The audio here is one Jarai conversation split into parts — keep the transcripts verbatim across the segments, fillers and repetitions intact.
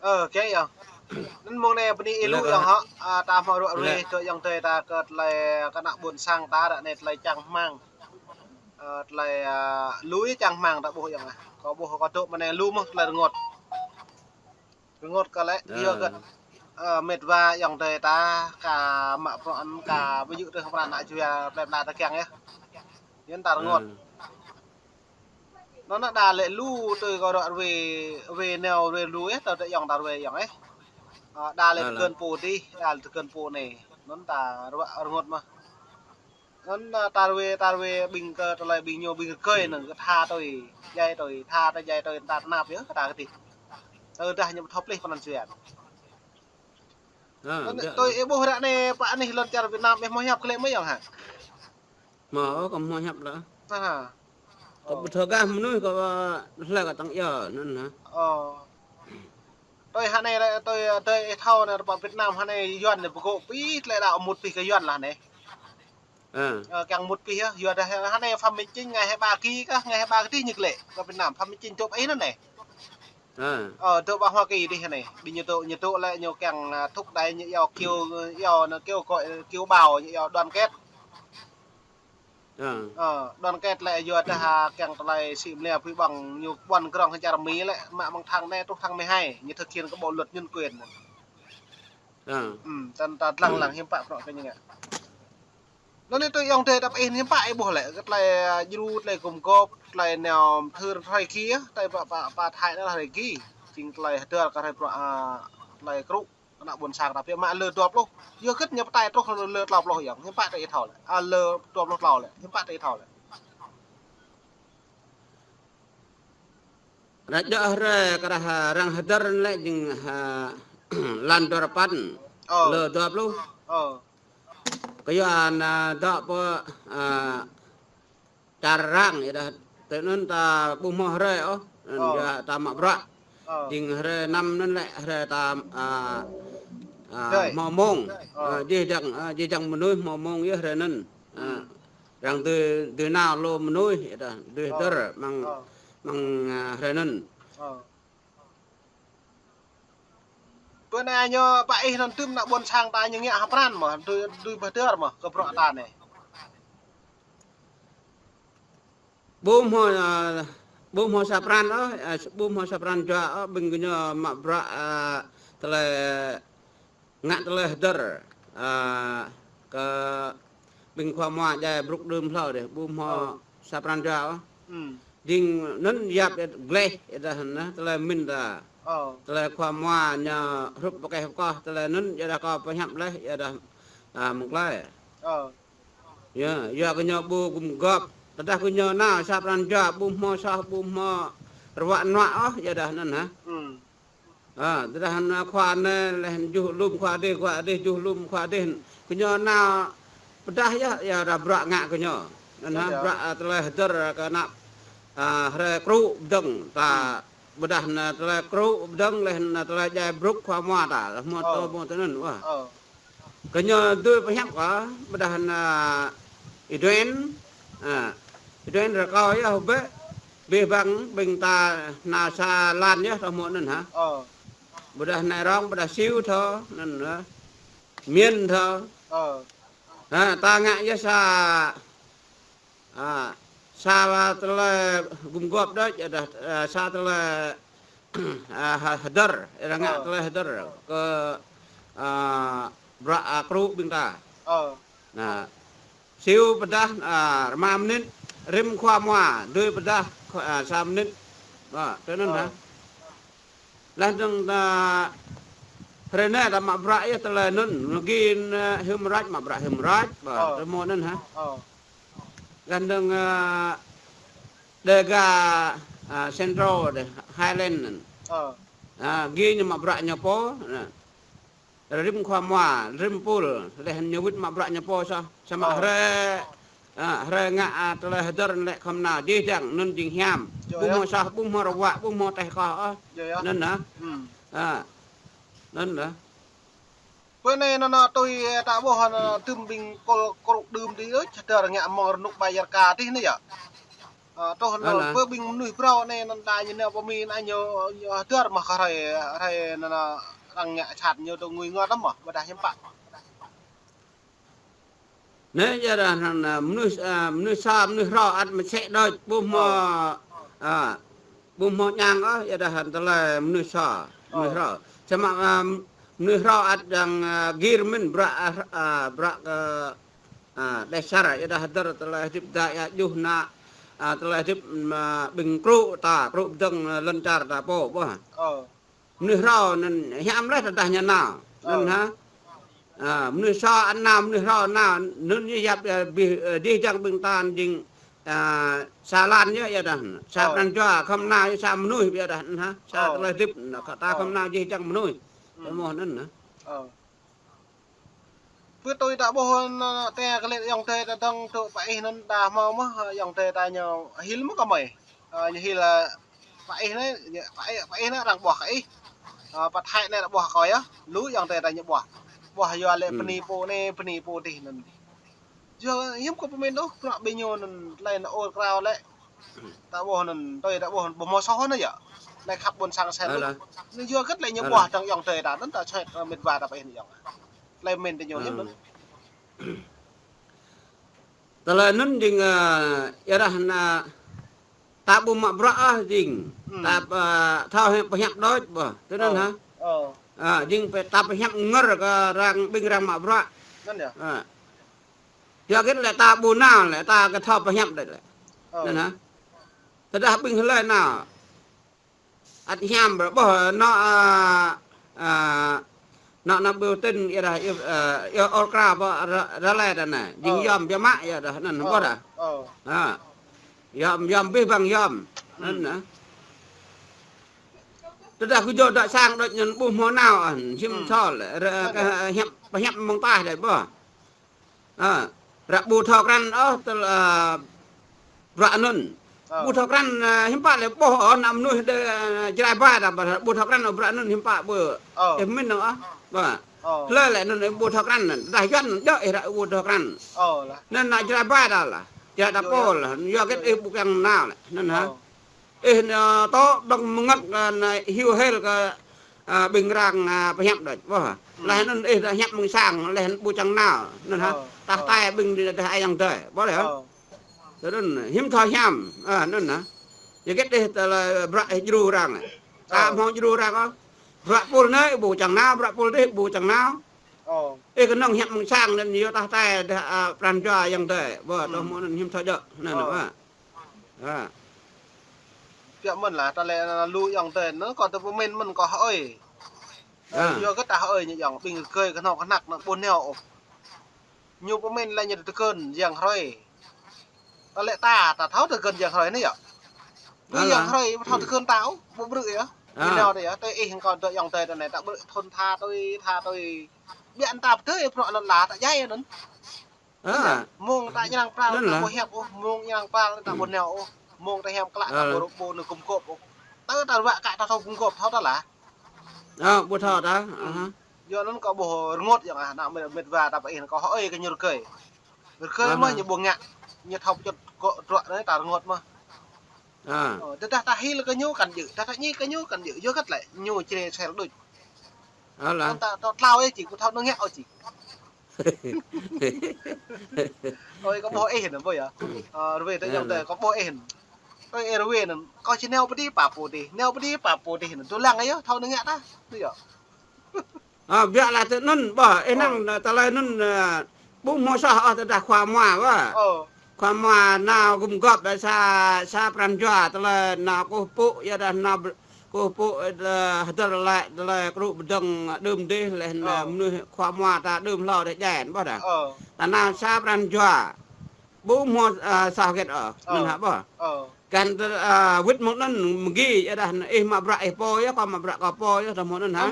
Ơ, kơ yơh. Anŭn mơ̆ng anai bơni ih lu yơh hă. Ơ, ta hmâo ruă ruê tơ ayŏng adơi ta kơ tơlơi kơ ană ƀôn sang ta ră anai tơlơi čang hmang. Ơ, tơlơi, ơ, lu yơh čang hmang ta ƀuh yơh ah. Kâo ƀuh kâo dŏ mơ̆ng anai lu mơ̆ tơlơi rơngot. Rơngot kơ lĕ yơh kơ, ơ, met wa ayŏng adơi ta ka mă prŏng ka ƀu djơ̆ tơ hơpran ană jua plei pla ta kiăng yơh. Yơh ta rơngot. Anŭn ană đa lĕ lu tui kâo ruă ruê, ruê nao ruê lu yơh, tơ tơ ayŏng ta ruê ayŏng eh. Ơ, đa lĕ tơkơn pô dih, đa lĕ tơkơn pô anai. Anŭn ta ruă rơngot mơ̆. Anŭn, ơ, ta ruê, ta ruê ƀing kơ tơlơi ƀing ñu ƀing rơkơi anŭn kơ tha tui, djai tui, tha tui djai tui ta tơnap yơh kơ ta kơdih. Tơdah ñu thâo plih pơnăn suan. Anŭn tui ih ƀuh ră anai pă anih lŏn čar Việt Nam ih hmâo hiăp kơ lĕ mơ̆ yơh hă? Hmâo, kâo hmâo hiăp lĕ. Kâo ƀu thâo gah mơnuih kâo, ơ, hlơi kâo tăng yơh anŭn hă. Ơ. Tui hă anai lĕ, tui, ơ, tui ih thâo anai rơpă Việt Nam hă anai Yuan anai pơgô̆ pih tơlơi đaŏ mŭt pih kơ Yuan lah anai. Ơ, kiăng mŭt pih yơh, yua dah hă anai Phạm Minh Chính ngày hai ba ký kah, ngày hai ba ký dih ñu kơ lĕ kơ Việt Nam, Phạm Minh Chính dŏ pơ ih anŭn anai. Ơ, dŏ pơ Hoa Kỳ dih anai. Dih ñu dŏ, ñu dŏ lĕ ñu kiăng, ơ, thúc đẩy ñu iâu kêu, iâu anŭn kêu gọi, kêu bào, ñu iâu đoàn kết. Ơ, đoàn kết lĕ yua dah hă kiăng tơlơi sĭ mơlia pui ƀơ̆ng ñu ƀuăn grong hơčar Mi lĕ mă mơ̆ng tháng anai truh tháng mười hai, ñu thực hiện kơ bộ luật nhân quyền. Ơ. Ưm, tơl ta lăng lăng hiư̆m pă prŏng kơ ñu ngă. Anŭn anai tui ayŏng adơi ta pơ ih hiư̆m pă ih ƀuh lĕ, kơ tơlơi, ơ, djru, tơlơi gum gôp, tơlơi nao thưr hrơi ki, tơlơi pă, pă, pă Thái anŭn hrơi ki. Jing tơlơi hơdơr kơ hrơi prŏng, ơ, tơlơi krŭ, kơ ană ƀôn sang ta biă mă lơ dua pluh. Yua kơ ñu pơtai truh lơ tlâo pluh ayŏng, hiư̆m pă tơ ih thâo lĕ. Ơ, lơ dua pluh tlâo lĕ, hiư̆m pă tơ ih thâo lĕ. Ră djơ̆ hrơi kơ arăng hơdơr lĕ jing hă, lan dua rơpăn. Ơ. Lơ dua pluh. Ơ. Kơ yua anŭn dŏ pơ, ơ, čar arăng yơh dah tơ anŭn ta ƀu hmâo hrơi ôh, anŭn yơh ta mă bruă. Jing hrơi năm anŭn lĕ hrơi ta, ơ, ơ, hmâo mông. Ơ, jih jang, ơ, jih jang mơnuih hmâo mông yơh hrơi anŭn. Ơ. Arăng dưi, dưi nao lu mơnuih yơh dah, dưi hơdơr mơ̆ng, mơ̆ng, ơ, hrơi anŭn. Bơ anai ñu pơ ih anŭn tŭm ană ƀôn sang ta ñu ngă hă pran mơ̆, dưi, dưi pơhơdơr mơ̆ kơ bruă ta anai. Ƀu hmâo, ơ, ƀu hmâo sa pran ôh, ơ, ƀu hmâo sa pran jua ôh, ƀing gơñu mă bruă, ơ, tơlơi ngă tơlơi hơdơr, ơ, kơ ƀing khua mua djai brŭk đưm hlâo dih, ƀu hmâo sa pran jua ôh. Jing anŭn yap gleh, ih dah anŭn tơlơi min ta. Tơlơi khua mua ñu hrup pơkeh pơkoh, tơlơi anŭn yua dah kâo pơhiăp leh, yua dah, ơ, mơ̆ng tơlơi. Yơh, yua kơ ñu ƀu gum gôp. Tơdah kơ ñu nao sa pran jua ƀu hmâo soh, ƀu hmâo rơwă nuă ôh, yua dah anŭn hă. Ơ, tơdah anŭn khua anai leh juh lum khua dih, khua dih juh lum khua dih. Kơ ñu nao pơdah yơh, yua dah bruă ngă kơ ñu. Anŭn hă, bruă, ơ, tơlơi hơdơr kơ ană, ơ, hrơi krŭ pơdơ̆ng ta pơdah anŭn tơlơi krŭ pơdơ̆ng leh anŭn tơlơi djai brŭk khua mua ta, hmâo tơ hmâo tơ anŭn wah. Kơ ñu dưi pơhiăp kơ, pơdah anŭn, ơ, Ih Duen, ơ, Ih Duen rơkâo yơh hơbĕ, abih bang ƀing ta nao sa lan yơh tơ hmâo anŭn hă. Pơdah Nai Rong, pơdah Siu thâo, anŭn hă. Miên thâo. Hă, ta ngă yơh sa, ơ, sa tơlơi gum gôp đôč, yua dah, ơ, sa tơlơi, ơ, hơ-, hơdơr, yua dah ngă tơlơi hơdơr kơ, ơ, bruă, ơ, krŭ ƀing ta. Anŭn. Siu pơdah, ơ, rơma mơnit, rĭm khua mua, dưi pơdah, ơ, sa mơnit. Ơ, tui anŭn hă. Leh dơ̆ng ta, hrơi anai ta mă bruă yơh tơlơi anŭn, lagi anŭn, ơ, hơmrač mă bruă hơmrač, ƀă, tơ hmâo anŭn hă. Leh dơ̆ng, ơ, Đêga, ơ, Central dih, Highland anŭn. Ơ, gih ñu mă bruă ñu pô, anŭn. Rĭm khua mua, rĭm pul, leh ñu wĭt mă bruă ñu pô soh. Samơ̆ hrơi, ơ, hrơi ngă, ơ, tơlơi hơdơr lĕ khŏm nao, jih jang anŭn jing hiam. Ƀu hmâo soh, ƀu hmâo rơwă, ƀu hmâo teh koh ôh. Anŭn hă. Ơ, anŭn hă. Bơ anai anŭn tui ta ƀuh anŭn tơm ƀing kol krŭ đưm dih ôh, čơdơr ngă mơ̆ng rơnŭk Bajarka dih anai yơh. Ơ, truh anŭn pơ ƀing mơnuih phrâo anai, anŭn ta ñu nao pơ Mi anai ñu, ñu hơdơr mơ̆ kơ hrơi, hrơi anŭn, anŭn arăng ngă sat ñu tŭ ngui ngơ̆t lăm mơ̆, ƀôdah hiư̆m pă. Anai yua dah anŭn, ơ, mơnuih, ơ, mơnuih sa, mơnuih hrâo ăt mơsĕ đôč, ƀu hmâo, ơ, ƀu hmâo ñang ôh, yua dah anŭn tơlơi mơnuih sa, mơnuih hrâo. Samơ̆, ơ, mơnuih hrâo ăt dang, ơ, gir mơ̆n bruă, ơ, bruă kơ, ơ, dasar, yua dah hơdơr tơlơi hơdip dai, ơ, djuh ană, ơ, tơlơi hơdip, ơ, ƀing krŭ ta, krŭ pơdơ̆ng, ơ, lŏn čar ta pô, ƀuh. Mơnuih hrâo anŭn hiam laih tơdah ñu nao. Anŭn hă. Ơ, mơnuih sa anŭn nao, mơnuih hrâo nao, anŭn ñu yap, ơ, ƀing, ơ, dih dang ƀing ta jing, ơ, sa lăn yơh, yua dah. Sa pran jua khŏm nao, sa mơnuih yua dah, anŭn hă. Sa tơlơi hơdip, anŭn kơ ta khŏm nao dih dang mơnuih. Tơmơ̆ anŭn hă. Pơ tui ta ƀuh anŭn, tơ kơ lĕ ayŏng adơi ta dơ̆ng tŭ pơ ih anŭn đa hmâo mơ̆, ayŏng adơi ta ñu hil mơ̆ kơ mơi. Ơ, ñu hil, ơ, pơ ih anai, ñu, pơ ih, pơ ih anai arăng ƀuah kơ ih. Ơ, pơ Thái anai arăng ƀuah kơ yơh. Lu ayŏng adơi ta ñu ƀuah. Ƀuah yua lĕ bơni pô anai, bơni pô adih anŭn. Yua hiư̆m kơ pơmĭn ôh, bruă ƀing ñu anŭn tơlơi anŭn ur krao lĕ. Ta ƀuh anŭn, tui ta ƀuh, ƀu hmâo soh anŭn yơh. Anai khăp ƀôn sang sel lu. Anŭn yua hơget lĕ ñu ƀuah dang ayŏng adơi ta, anŭn ta soi, ơ, met wa ta pơ ih anŭn yơh. Tơlơi pơmĭn ta ñu hiư̆m anŭn. Tơlơi anŭn jing, ơ, yua dah anŭn ta ƀu mă bruă ôh jing. Ta, ơ, thâo hiăp pơhiăp đôč ƀuh. Tui anŭn hă. Ơ, jing pơ ta pơhiăp ngơ̆r kơ arăng ƀing arăng mă bruă. Ơ. Yua hơget lĕ ta ƀu nao lĕ ta kơ thâo pơhiăp đôč lĕ. Anŭn hă. Tơdah ƀing hlơi nao. Ăt hiam ƀuh, ƀuh, anŏ, ơ, ơ, anŏ, anŏ biểu tình yua dah, yua, ơ, yua ur krao ƀuh, ra, ra lĕ dah anai. Jing yom biă mă yua dah, anŭn ƀuh dah. Hă. Yom, yom abih bang yom. Anŭn hă. Tơdah kơ jŏ đa sang đôč anŭn ƀu hmâo nao, ơ, hiư̆m thâo lĕ, ra, kơ, hiăp, pơhiăp mơ̆ng taih đôč ƀuh. Ơ, ră ƀu thâo krăn ôh tơl, ơ, bruă anŭn. Ƀu thâo krăn, ơ, hiư̆m pă lĕ ƀuh ôh ană mơnuih đe, ơ, Jrai ƀai ta ƀuh, ƀu thâo krăn ôh bruă anŭn hiư̆m pă ƀuh. Ih mĭn ôh. Ƀuh. Hlơi lĕ anŭn ih ƀu thâo krăn, dah Yuan djơ̆ ih ră ƀu thâo krăn. Anŭn ană Jrai ƀai ta lah. Jrai ta pô lah, yua hơget ih ƀu kiăng nao lĕ. Anŭn hă. Ih anŭn tŏ dŏng mơngăt, ơ, anŭn hiu hil kơ, ơ, ƀing arăng, ơ, pơhiăp đôč. Ƀuh. Laih anŭn ih dah hiăp mơ̆ng sang, laih anŭn ƀu čang nao. Anŭn hă. Tah tai ƀing đih dah ayŏng adơi. Ƀuh lĕ hă. Tui anŭn, hiư̆m thâo hiam. Ơ, anŭn hă. Yua hơget ih tơlơi bruă ih djru arăng. Ta hmâo djru arăng ôh. Bruă pul anai ƀu čang nao, bruă pul adih ƀu čang nao. Ih kơnơ̆ng hiăp mơ̆ng sang anŭn yua tah tai dah, ơ, pran jua ayŏng adơi. Ƀuh, tơhmô anŭn hiư̆m thâo djơ̆. Anŭn hă. Ơ. Biă mơ̆n lah, ta lĕ lu ayŏng adơi, anŭn kâo tơ pơmĭn mơ̆n kâo hơi. Ơ, yua kơ ta hơi ñu ayŏng, ƀing rơgơi kơhnâo kơhnăk anŭn ƀu nao ôh. Ñu pơmĭn lĕ ñu tơkơn yang hrơi. Ta lĕ ta, ta thâo tơkơn yang hrơi anai yơh. Ƀu yang hrơi, ƀu thâo tơkơn ta ôh, ƀu brư̆ yơh. Ñu nao ta yơh, tơ ih kâo tơ ayŏng adơi ta anai, ta brư̆ thun tha tui, tha tui. Biă ta pơdơi bruă anŭn lah, ta djai anŭn. Mơ̆ng ta ñu arăng pral, ta ƀu hiăp ôh, mơ̆ng ñu arăng pral, ta ƀu nao ôh, mơ̆ng ta hiam klă, ta ƀu rơbô nao gum gôp ôh. Tơ ta ruă kă ta thâo gum gôp, thâo ta lah. Ơ, ƀu thâo ta. Yua anŭn kâo ƀuh rơngot ayŏng ah, ană met, met wa ta pơ ih anŭn kâo hơi kơ ñu rơgơi. Rơgơi mơ̆ ñu ƀu ngă, ñu thâo pơčut kơ truă anai ta rơngot mơ̆. Ơ, tơdah ta hil kơ ñu kăn djơ̆, tơdah ta ñi kơ ñu kăn djơ̆, yua hơget lĕ, ñu čre sel đôč. Anŭn ta, ta tlao ih čih, ƀu thâo nao ngă ôh čih. Ơi, kâo ƀuh ih anŭn, ƀuh yơh. Ơ, rơwe tơ ayŏng adơi, kâo ƀuh ih anŭn. Ơi, ih rơwe anŭn, kâo či nao pơ adih pap pô adih, nao pơ adih pap pô adih anŭn. Tơlang yơh, thâo nao ngă ta. Tui yơh. Ơ, biă lah tơ anŭn, ƀuh, ih năng, ơ, tơlơi anŭn, ơ, ƀu hmâo soh ôh tơdah khua mua, ƀuh. Khua mua nao gum gôp đa sa, sa pran jua tơlơi nao kơkuh pơpŭ, yua dah nao br-, kơkuh pơpŭ, ơ, hơdơr lĕ tơlơi krŭ pơdơ̆ng đưm dih laih anŭn mơnuih khua mua ta đưm hlâo dih djai, ƀuh dah. Ta nao sa pran jua. Ƀu hmâo, ơ, soh hơget ôh, anŭn hă ƀuh. Kăn tơ, ơ, wĭt mơ̆ng anŭn mơgi, yua dah ih mă bruă ih pô yơh, kâo mă bruă kâo pô yơh, tơhmô anŭn hă.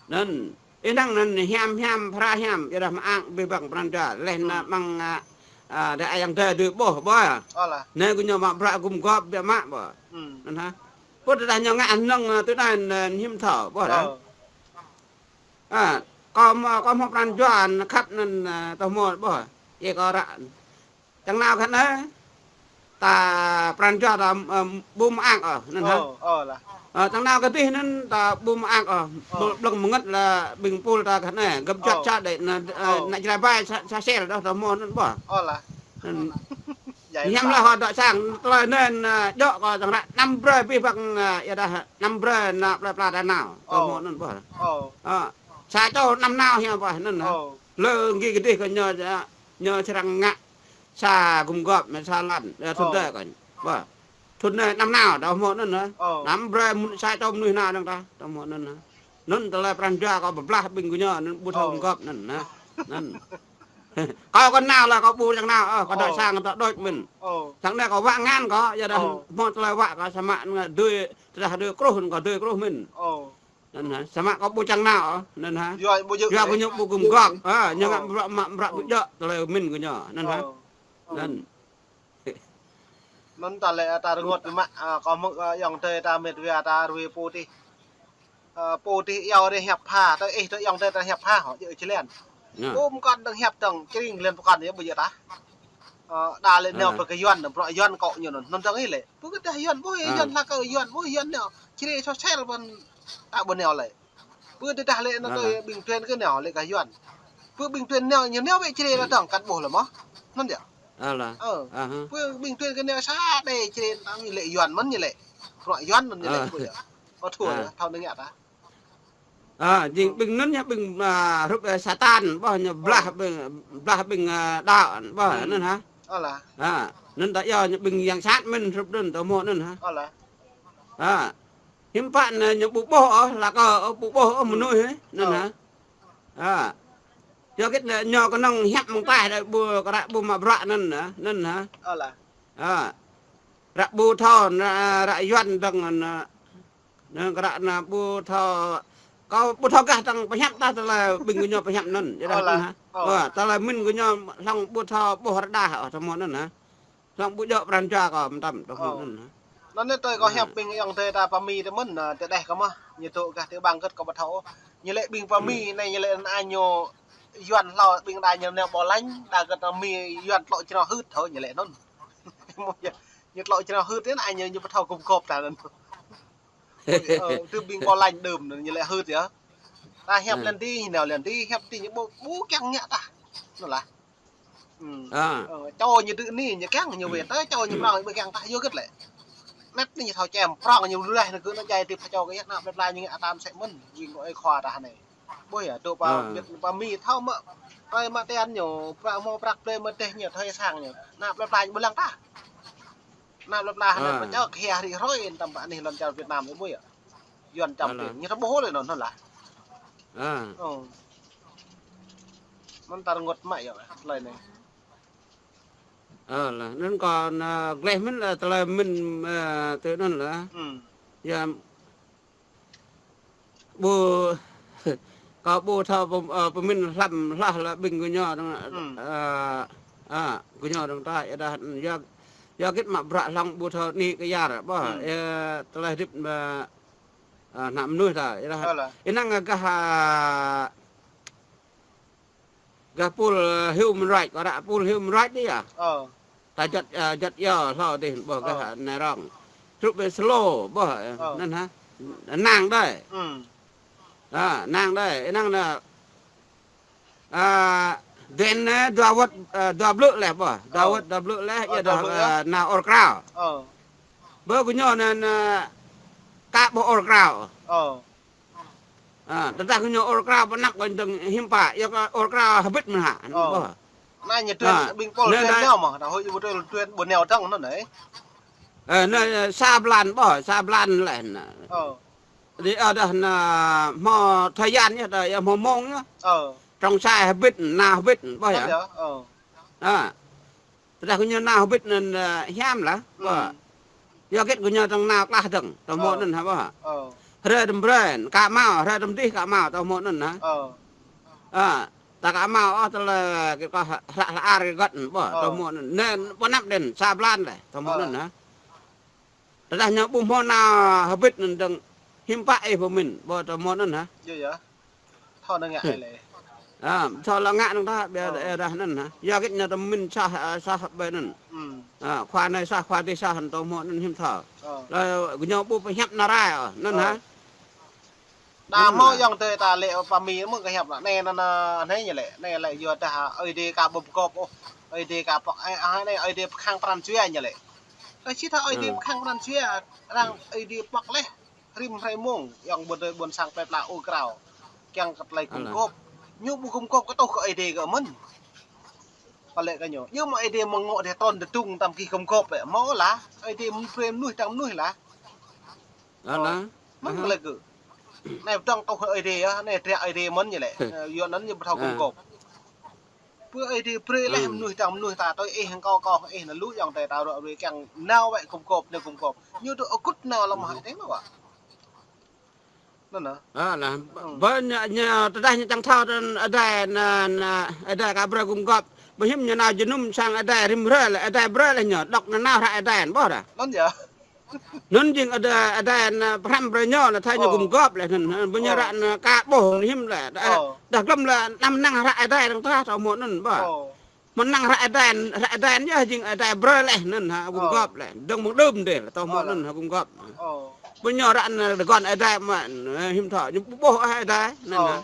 Anŭn, ih năng anŭn hiam hiam, phara hiam, yua dah mơak abih bang pran jua, laih anŭn mơ̆ng, ơ, ơ, dah ayŏng adơi dưi ƀuh, ƀuh. Anai kơ ñu mă bruă gum gôp biă mă, ƀuh. Anŭn hă. Pô tơdah ñu ngă hơnơ̆ng, ơ, tui anai, ơ, hiư̆m thâo, ƀuh dah. Ơ, kâo hmâo, kâo hmâo pran jua, khăp anŭn, ơ, tơhmô, ƀuh. Yua kâo ră. Čang nao khăp anai. ta pran jua ta, ơ, ƀu mơak ôh, anŭn hă. Ơ, ơ lah. Ơ, tơnao kơdih anŭn ta ƀu mơak ôh. Ơ. Ƀlŏng mơngăt lah ƀing pul ta kơ anai, gơ̆p juăt sa đĕ anŭn, ơ, anŭn Jrai ƀai sa, sa sel đôč, ta hmâo anŭn ƀôh. Ơ lah. Anŭn. Hiam lah hŏ dŏ sang, tơlơi anŭn, ơ, djŏ kơ tơnao năm brơi abih bang, ơ, yua dah năm brơi anŭn plơi pla ta nao, ta hmâo anŭn ƀôh. Ơ. Sa čô năm nao hiam ƀôh anŭn hă. Lơ gih kơdih kơ ñu, ñu srăng ngă sa gum gŏp, mă sa lăn, ơ, thŭn tơ kơ ñu. Ƀôh. Thŭn anai năm nao, ta hmâo anŭn hă. Năm brơi mŭn sa čô mơnuih nao dơ̆ng ta, ta hmâo anŭn hă. Anŭn tơlơi pran jua kâo pơblah ƀing gơñu, anŭn ƀu thâo gum gŏp anŭn hă. Anŭn. Kâo kơ nao lah kâo ƀu čang nao, ơ, kâo dŏ sang kâo dŏ đôč mơ̆n. Sang anai kâo wă ngăn kâo, yua dah hmâo tơlơi wă kâo samơ̆ anŭn dưi, tơdah dưi kruh, kâo dưi kruh mơ̆n. Anŭn hă, samơ̆ kâo ƀu čang nao, anŭn hă. Yua ƀu djơ̆ yua lĕ. Kơ ñu ƀu gum gŏp, ơ, ñu ngă bruă mă bruă ƀu djŏ tơlơi pơmĭn kơ ñu, anŭn hă. Ơ. Anŭn. Anŭn ta lĕ ta rơngot mă, ơ, kâo mơ̆ng, ơ, ayŏng adơi ta mĕt wa ta rui pô tih. Ơ, pô tih iâu rai hiăp pha, tơ ih tơ ayŏng adơi ta hiăp pha, hŏ, djơ̆ člen. Ƀu mơkŏn dơ̆ng hiăp dơ̆ng, čring len pơkŏn yơh ƀu djơ̆ tah. Ơ, đa lĕ nao pơ kơ Yuan, bruă Yuan kâo ñu anŭn, anŭn dơ̆ng ih lĕ. Ƀu kơ tah Yuan, ƀu Yuan lah kơ Yuan, ƀu Yuan nao. Čri sô sel ƀôn ta ƀu nao lĕ. Pơ tơdah lĕ anŭn tui ƀing tuen kơ nao lĕ kơ Yuan. Pơ ƀing tuen nao, ñu nao wĕ čri la dơ̆ng kăn ƀuh lĕ mơ̆. Anŭn yơh. Ơ. Pơ ƀing tuen kơ nao sa đe čri ta ñu lĕ Yuan mơ̆n ñu lĕ. Bruă Yuan mơ̆n ñu lĕ ƀu yơh. Ơ thua yơh, thâo nao ngă ta. Ơ, jing ƀing anŭn yơh ƀing, ơ, hrup, ơ, Satan, ƀôh ñu blah ƀing, blah ƀing, ơ, đaŏ, ƀôh anŭn hă. Ơ lah. Ơ, anŭn ta yơh ñu ƀing yang sat mơ̆n hrup anŭn ta hmâo anŭn hă. Ơ lah. Ơ. Hiư̆m pă anai ñu ƀu ƀuh ôh, lah kơ, ơ, ƀu ƀuh ôh mơnuih, anŭn hă. Ơ. Yua kơ anai ñu kơnơ̆ng hiăp mơ̆ng taih đơi ƀu, kơ ră ƀu mă bruă anŭn hă, anŭn hă. Ơ lah. Ơ. Ră ƀu thâo, anŭn, ră Yuan dơ̆ng anŭn, anŭn kơ ră anŭn ƀu thâo, kâo ƀu thâo gah dơ̆ng pơhiăp tah tơlơi ƀing gơñu pơhiăp anŭn, yua dah anŭn hă. Ơ. Ơ, tơlơi mĭn gơñu hlŏng ƀu thâo ƀuh rơđah, ơ, ta hmâo anŭn hă. Hlŏng ƀu djơ̆ pran jua kâo mơtam, ta hmâo anŭn hă. Anŭn anai tui kâo hiăp ƀing ayŏng adơi ta pơ Mi tơ mơ̆n, ơ, tơdeh kơ mơ̆, ñu tŭ gah tơ ƀang gơ̆t kâo ƀu thâo. Ñu lĕ ƀing pơ Mi anai ñu lĕ anai ñu Yuan hlâo ƀing đa ñu nao ƀô̆ lañ, đa gơ̆t Mi Yuan tlŏ črâo hưt thâo ñu lĕ anŭn. Ñu tlŏ črâo hưt anai ñu, ñu ƀu thâo gum gŏp ta anŭn. Ơ, tơ ƀing ƀô̆ lañ đưm anŭn ñu lĕ hưt yơh. Ta hiăp len tih, nao len tih, hiăp tih ñu ƀu, ƀu kiăng ngă tah. Anŭn lah. Ơ, čô ñu dưi anai, ñu kiăng ñu wĕ, tơ čô ñu prŏng ƀu kiăng tah yua hơget lĕ. Anăp anai ñu thâo čem, prŏng ñu lu laih, anŭn kơ anŭn jai tip čô kơ yơh, anăp plơi pla ñu ngă tam sĕ mơ̆n, jing kơ ơi khua tah anai. Ƀuh yơh, dŏ pơ Việt, pơ Mi thâo mơ̆, tơlơi mă tian ñu, prăk hmâo prăk plơi mơ̆ teh ñu, thâo sang ñu. Anăp plơi pla ñu ƀu lăng tah. Anăp plơi pla anai pơčơk hia rĭ hrơi, tăm pơ anih lŏn čar Việt Nam ƀuh yơh. Yuan čăm pin, ñu thâo ƀuh lĕ anŭn, anŭn lah. Ơ. Anŭn ta rơngot mă yơh, tơlơi anai. Ơ, lah, anŭn kâo, ơ, gleh mơ̆n lah, tơlơi mĭn, ơ, tui anŭn lah. Yua ƀu, kâo ƀu thâo pơm-, ơ, pơmĭn hlăm hloh lah ƀing gơñu dơ̆ng, ơ, ơ, gơñu dơ̆ng ta, yua dah, yua, yua hơget mă bruă hlŏng ƀu thâo anai kơ yar, ƀôh, ơ, tơlơi hơdip, ơ, ơ, ană mơnuih ta, yua dah, ơ lah. Ih năng gah, ơ, gah pul, ơ, human right, kơ ră pul human right dih yơh. Ơ. Ta juăt, ơ, juăt yơh hlâo dih ƀôh gah, ơ, anai rŏng. Hrup ƀơi slow ƀôh, ơ, anŭn hă. Năng đơi. Ơ, năng đơi, năng anai. Ơ, duen anai dua wơ̆t, ơ, dua blư̆ laih ƀôh. Dua wơ̆t, dua blư̆ laih, yua dah, ơ, nao ur krao. Ơ. Ƀôh gơñu anŭn, anŭn, ơ, ka ƀôh ur krao. Ơ. Ơ, tơdah gơñu ur krao pơ anăp kơ dơ̆ng hiư̆m pă, yua kơ ur krao hơbĭt mơ̆n hă, ƀôh. Anai ñu tuen, ƀing pul tuen nao mơ̆, ta hơi ƀu tuen, tuen ƀu nao dơ̆ng anŭn anai. Ơ, anai, ơ, sa blan ƀôh, sa blan laih anŭn. Ơ. Dih, ơ, dah anŭn hmâo thời gian yơh, dah yơh hmâo mông yơh. Ơ. Trong sa hơbĭt, nao hơbĭt ƀôh yơh. Ơ. Ơ. Tơdah gơñu nao hơbĭt anŭn, ơ, hiam lah. Ơ. Yua hơget gơñu dơ̆ng nao klah dơ̆ng, ta hmâo anŭn hă ƀôh. Hrơi tơm brơi, ka hmâo, hrơi tơm dih ka hmâo, ta hmâo anŭn hă. Ơ, ta ka hmâo ôh tơlơi hơget kơ hlă hlă ar kơ gơ̆t ƀôh, ta hmâo anŭn. Anai pơ anăp đen, sa blan laih, ta hmâo anŭn hă. Tơdah ñu ƀu hmâo nao hơbĭt anŭn dơ̆ng, hiư̆m pă ih pơmĭn, ƀôh ta hmâo anŭn hă. Thâo anai ngă lĕ. Ơ, thâo lăng ngă anŭn ta, ƀiă dah anŭn hă. Yua hơget ñu ta mĭn soh, ơ, soh ƀơi anŭn. Ơ, khua anai soh, khua adih soh, hăn tơ hmô anŭn hiư̆m thâo. Ơ. Lĕ gơñu ƀu pơhiăp nao rai, ơ, anŭn hă? Đa hmâo yŏng tơi ta lĕ pă mi mơ̆ng kơ hiăp anai, anai, anai, anai ñu lĕ. Anai lĕ yua dah Ơi Adai ka ƀu pơgop ôh. Ơi Adai ka pŏk, ơ, ơ, anai Ơi Adai pơkhăng pran jua ñu lĕ. Tơ či tha Ơi Adai pơkhăng pran jua, arăng Ơi Adai pŏk leh. Rĭm hrơi mông, yŏng ƀôn tơi ƀôn sang plơi pla ur krao. Kiăng kơ tơlơi gum gop. Ñu ƀu gum gop kơ tuh kơ Ơi Adai kơ mơ̆n. Pă lĕ kơ ñu. Ñu mơ̆ Ơi Adai mơ̆ng ngŏ dêh trôn tơdung tam ki gum gop lĕ. Mơ̆ lah. Ơi Adai mơ̆n brơi mơnuih tang mơnuih lah. Mơ̆n kơ lĕ kơ. Anai pơdơ̆ng tuh Ơi Adai yơh, anai triă Ơi Adai mơ̆n ñu lĕ. Ơ, yua anŭn ñu ƀu thâo gum gop. Pơ Ơi Adai brơi leh mơnuih tang mơnuih ta tui ih hăng kâo, kâo hăng ih anŭn lu yŏng tơi ta ră ruai kiăng nao wơ̆t gum gop, nao gum gop. Ñu tŭ akŭt nao lăm hă tĕng nao wă. Anŭn nă. Ơ, lah. Ƀơ ñu, ñu tơdah ñu čang thâo tơ Ơi Adai, anŭn, anŭn, Ơi Adai ka brơi gum gop. Ƀu hiư̆m ñu nao jơnum sang Ơi Adai rĭm hrơi lĕ, Ơi Adai brơi leh ñu, dŏ nanao hră Ơi Adai, ƀôh dah. Anŭn yơh. Anŭn jing Ơi Adai, Ơi Adai anŭn pơhrăm brơi ñu, lĕ tha ñu gum gop leh anŭn, ƀu ñu ră anŭn ka ƀôh hiư̆m lĕ. Dah glŏm lĕ anăm năng hră Ơi Adai dơ̆ng tha, tơ hmô anŭn ƀôh. Mơ̆n năng hră Ơi Adai, hră Ơi Adai yơh jing Ơi Adai brơi leh anŭn hă, gum gop leh. Dơ̆ng mơ̆ng đưm dêh, tơ hmô anŭn hă gum gop. Ƀu ñu ră anŭn rơgŏn Ơi Adai mơ̆n, hiư̆m thâo, ñu ƀu ƀôh Ơi Adai, anŭn hă.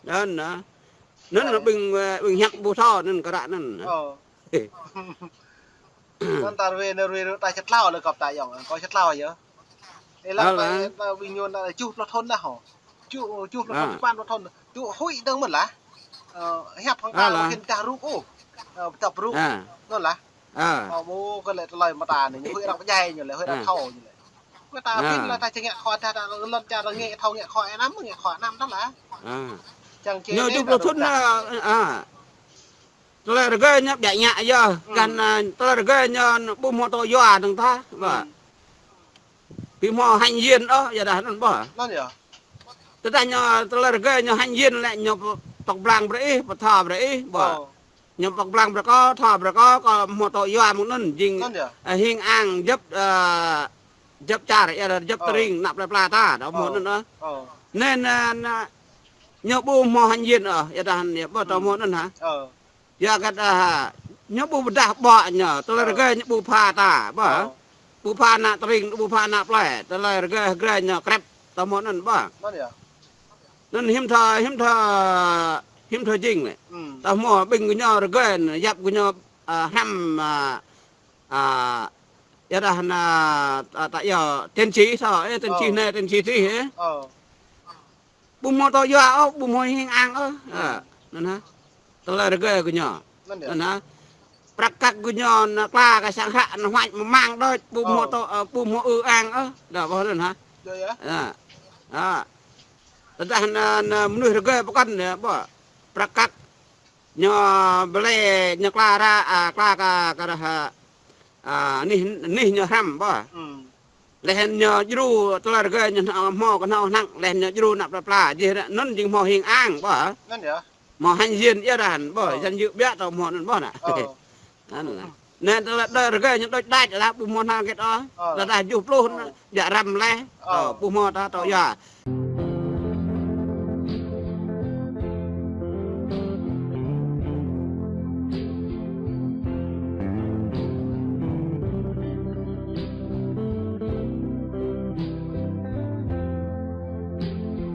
Anŭn nă. Anŭn nă ƀing, ƀing hiăp ƀu thâo, anŭn kơ ră anŭn. Anŭn ta ruai, anŭn ruai, ruai ta čơtlâo lĕ gop ta yŏng, kâo čơtlâo yơh. Ê, lăng ta, ta ƀing ñu ta tơjuh pluh thŭn dah hŏ. Tơjuh, tơjuh pluh thŭn, sapăn pluh thŭn. Tŭ huĭ dơ̆ng mơ̆n lah. Ơ, hiăp hăng ta khĭn dah rŭk ôh. Ơ, pơdŏp rŭk. Anŭn lah. Ơ, ƀu kơ lĕ tơlơi mơta anai, ñu huĭ arăng pơdjai ñu lĕ, huĭ arăng thâo ñu lĕ. Kơ ta pin lah ta či ngă khua dah, ta lŏn čar ngă thâo ngă khua anăm, ngă khua anăm dah lah. Čang či ñu tơjuh pluh thŭn dah. Tơlơi rơgơi ñu ƀiă ñă yơh, kăn, ơ, tơlơi rơgơi ñu ƀu hmâo tŭ yua dơ̆ng tha, ƀôh. Ƀu hmâo hanh yin ôh, yua dah anŭn ƀôh. Anŭn yơh. Tơdah ñu tơlơi rơgơi ñu hanh yin lĕ ñu pŏk, pŏk blang brơi ih, pơtha brơi ih, ƀôh. Ñu pŏk blang brơi kâo, tha brơi kâo, kâo hmâo tŭ yua mơ̆ng anŭn, jing, ơ, hing ang djŏp, ơ, djŏp čar, yua dah djŏp tơring, anăp plơi pla ta, dah hmâo anŭn ôh. Anŭn, anŭn, anŭn, ñu ƀu hmâo hanh yin ôh, yua dah anŭn yơh, ƀôh tơ hmô anŭn hă. Yua kơ dah, ñu ƀu pơdah ƀô̆ ñu, tơlơi rơgơi ñu ƀu pha ta, ƀôh. Ƀu pha anăp tơring, ƀu pha anăp plơi, tơlơi rơgơi, rơgơi ñu krĕp, tơ hmô anŭn ƀôh. Anŭn hiư̆m thâo, hiư̆m thâo, hiư̆m thâo jing lĕ. Tơ hmô ƀing gơñu rơgơi, yap gơñu, ơ, hrăm, ơ, ơ, yua dah anŭn, ta, ta yua, tiên tri thâo, ơ, tiên tri anai, tiên tri adih, ơ. Ƀu hmâo tŭ yua ôh, ƀu hmâo hing ang ôh. Ơ, anŭn hă. Tơlơi rơgơi gơñu. Anŭn hă. Prăk kăk gơñu anŭn kla kơ sang hră anŭn huač mơmang đôč, ƀu hmâo tŭ, ơ, ƀu hmâo ư ang ôh. Dah ƀôh anŭn hă. Ơ. Tơdah anŭn, anŭn mơnuih rơgơi pơkŏn anai ƀôh. Prăk kăk ñu blơi, ñu kla ră, ơ, kla kơ, kơ ră, ơ, anih, anih ñu hrăm ƀôh. Leh anŭn ñu djru tơlơi rơgơi ñu hmâo kơ hnâo hnang, leh anŭn ñu djru anăp plơi pla, jih ră anŭn jing hmâo hing ang ƀôh. Anŭn yơh. Hmâo hanh yin yơh dah anŭn ƀôh, jan yua ƀiă tơ hmô anŭn ƀôh nă. Anŭn lah. Anai tơlơi rơgơi ñu đôč đač lah ƀu hmâo hna gĕt ôh. Tơdah tơjuh pluh anŭn, ƀiă răm leh. Ƀu hmâo ta tŭ yua.